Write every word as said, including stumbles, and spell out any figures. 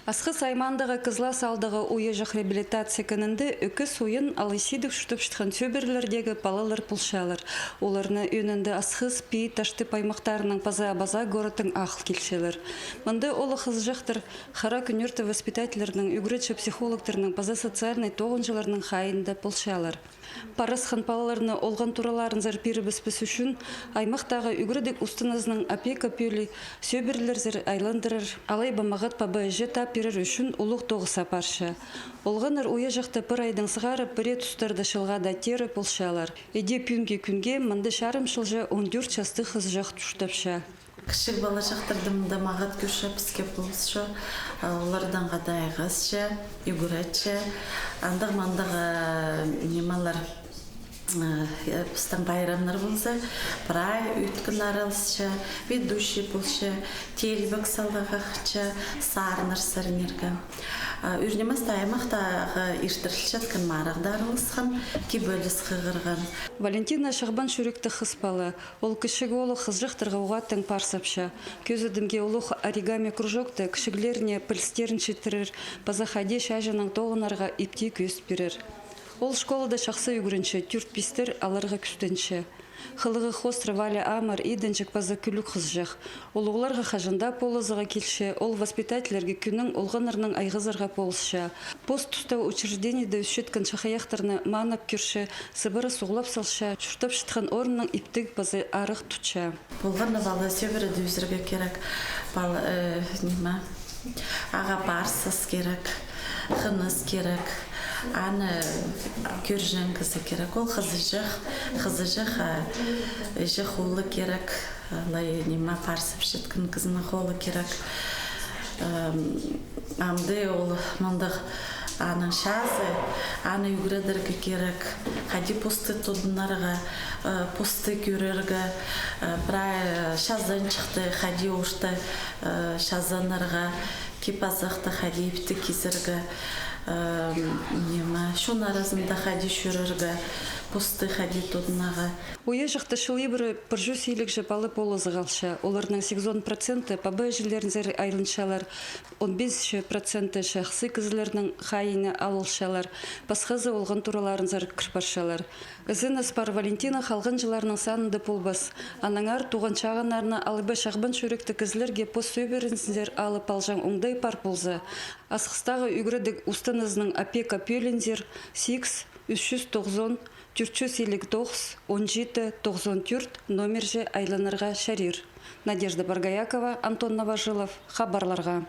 Асхыс аймаандағы Кызлас аалдағы уяҷах реабилитация кінінде ӱкӱс уйан алай сидік чуртапчатхан сӧбірелердегі палалар полчалар. Оларны ӧӧнінде Асхыс, Пии, Таштып аймахтарының паза Абаза городтың ағыл килчелер. Мында олох хызыҷахтар хара кӱнӧрте воспитательлернің, ӱгретчі-психологтарның паза социальнай тоғынҷыларның хайиинда полчалар. Парасхан палаларны олған тураларынзар пирібіспес ӱчӱн аймахтағы ӱгредіг устынызының «Опека пӧлии» сӧбірелерзер айландырар алай ба мағат паба-іҷе тап пирер ӱчӱн улуғ тоғыс апарча. Олғаннар уяҷахта пір айдаң сығара пірее тустарда чылғада теере полчалар. Іди пӱӱнгі кӱнге мында чарым чылҷа он тӧрт частығ хызыҷах чуртапча. Кічіг палаҷахтарды мында мағат кӧрче, піске полысча, а, олардаң хада айғасча, ӱгретче. Андағ-мындағ, а, нимелер, а, пістің пайрамнар полза, прай ӧткін араласча, ведущий полча, теелбек саларға хынча, сарыннар сарнирға. А, ӱр ниместе аймахтағы иртірілчеткен марығда араласхан, кибеліс хығырған. Валентина чағбан чӱректіг хыс пала. Ол кічіг оолох хызыҷахтарға уғаа тың пар сапча. Кӧзідімге, олох оригами кружокта кічіглеріне пілістерін читірер, паза хайди чааҷынаң тоғынарға ипти кӧзіт пирер. Ол школада чахсы ӱгренче, тӧрт-пистер аларға кӱстенче. Хылығы хоостыра Валя амыр, иденҷік паза кӱлӱк хызыҷах. Улуғларға хаҷан даа полызығ килче, ол воспитательлерге кӧнің олғаннарнаң айғазарға полысча. Пос туста учреждениеде ӧсчеткен чахайахтарны манап кӧрче, сыбыра суғлап салча, чуртапчатхан орнының иптіг паза арығ тутча. Полған на пала сӧбіреде ӧзерге кирек, пал, э, ниме, ағаа парыс кирек, хыныс кирек, аны кӧрҷең кізі кирек. Ол хызыҷах, хызыҷах, а, іҷе холы кирек, алай ниме, парыс ӧсчеткен кізінің холы кирек. Ам, амды ол мындағ аның чазы, аны ӱгредерге кирек, хайди посты тудынарға, э, посты кӧрерге, э, прай, э, чазанҷыхты хайди орта, э, чазанарға, кип-азахты хайди ипти кизерге, э, ниме, чон аразында хайди чӧрерге, посты хайди тудынарға. Уяҷахта чыл ибіре пір чӱс илігҷе пала полызығ алча. Оларның сигізон проценті паба-іҷелерінзер айланчалар. Он пис проценті чахсы кізілернің хайиине алылчалар, пасхазы олған тураларынзар кір парчалар. Ізен-аспар Валентина халғанҷыларның санында полбас. Аннаңар туған чағыннарны алай ба чағбан чӱректіг кізілерге пос сӧбірезінзер алып алҷаң оңдай пар полза, Асхыстағы ӱгредіг устынызының «Опека пӧлиинзер» сигіс, ӱс чӱс тоғызон, тӧрт чӱс илиг тоғыс, он читі, тоғызон тӧрт номерҷе айланарға чарир. Надежда Боргоякова, Антон Новожилов, хабарларға.